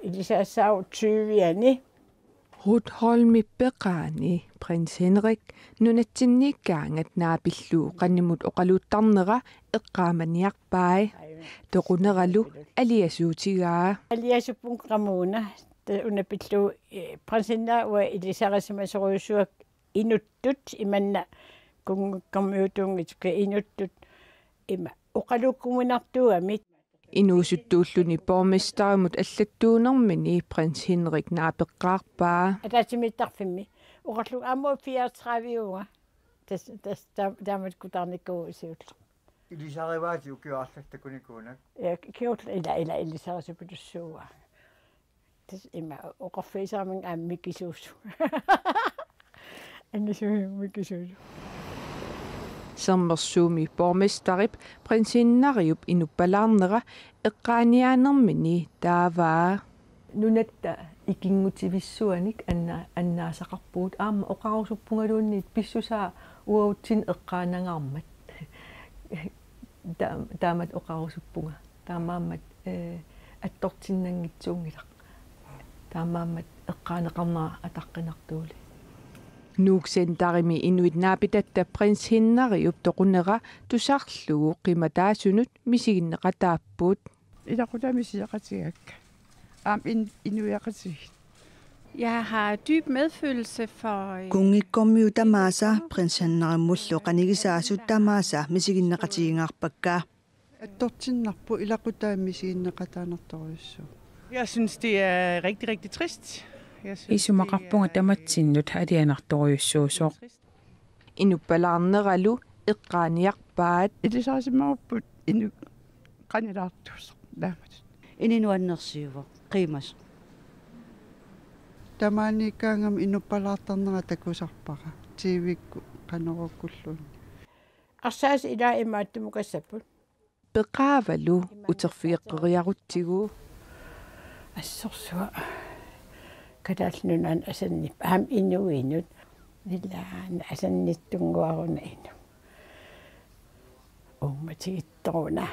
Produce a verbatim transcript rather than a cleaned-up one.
Ilisarissaarutit tyviani. Ruth Holmip peqaani Prins Henrik nunatsinniikkaangat naapillugu qanimut oqaluuttarnera eqqaamaniarpai. Toquneralu aliasuutigaa. Aliasuppunga qamuuna. Tassa una pillugu, eh, prinsinnaq uanga ilisarisimasorujussuara inuttut imanna kunngikkormiutuunngitsoq inuttut ima oqalukkuminartuugamik. Inuusuttuulluni borgmesterimut allattuunermini Prins Henrik naapeqqaarpaa. Ataatsimiittarfimmi. Oqarlunga aamma fireogtredive-uunga. Tassa, tassa taam-, taamatut kutaarnikuuvoq siulleq. Ilisarivaatit ukiut arlallit takunikuunak? Ja, kingulleq ila, ila ilisarisimasorujussuuara. Tassa ima oqarfigisaraminnga aamma mikisuusunga. Anisuusunga mikisuusunga. Sermersuumi borgmesterip prinsiinnariup inuppalaarnera eqqaaniaanermini taavaa. Nunatta ikinngutivissuanik anna-, annaasaqarpugut aamma oqarusuppungaluunniit pissusaa uatsinnut eqqaanangaarmat. Ta-, taamatut oqarusuppunga. Taamaammat, eh, attortinnanngitsuunngilaq. Taamaammat eqqaaneqarnera ataqqinartuuli. Nuuk Centerimi inuit naapitatta Prins Henriup toqunera tusarlugu qimataasunut misiginneqataapput. Ilaquttat misigeqatigaakka. Aamma in-, inuiaqatigiit. Jeg har dyb medfølelse for, øh, Kunngikkormiut tamaasa Prins Henrimmullu qanigisaasut tamaasa misiginneqatigigaarpakka. Attortinnarpoq ilaquttat misiginneqataanartorujussuuvoq. Jeg synes, det er rigtig, rigtig trist. Jeg synes, Isumaqarpunga det er, øh, tamatsinnut alianartorujussuusoq. Trist. Inuppalaarneralu eqqaaniarpaat. Ilisarisimagupput inuk qanilaartuusoq taamatut. Ininut annersiuvoq, qiimasoq. Tamaaniikkaangama inuppalaartarnera takusarpara, T V-kkut qanorukkulluunniit. Arsaasa ilaa imaattumukassapput. Peqaavalu uterfigeqqeriarutsigu. Assorsuaq. Kalaallit Nunaannut asannippoq. Aamma inuinut. Ilaanni asannittunnguaruna inuk. Uummatigittoruna.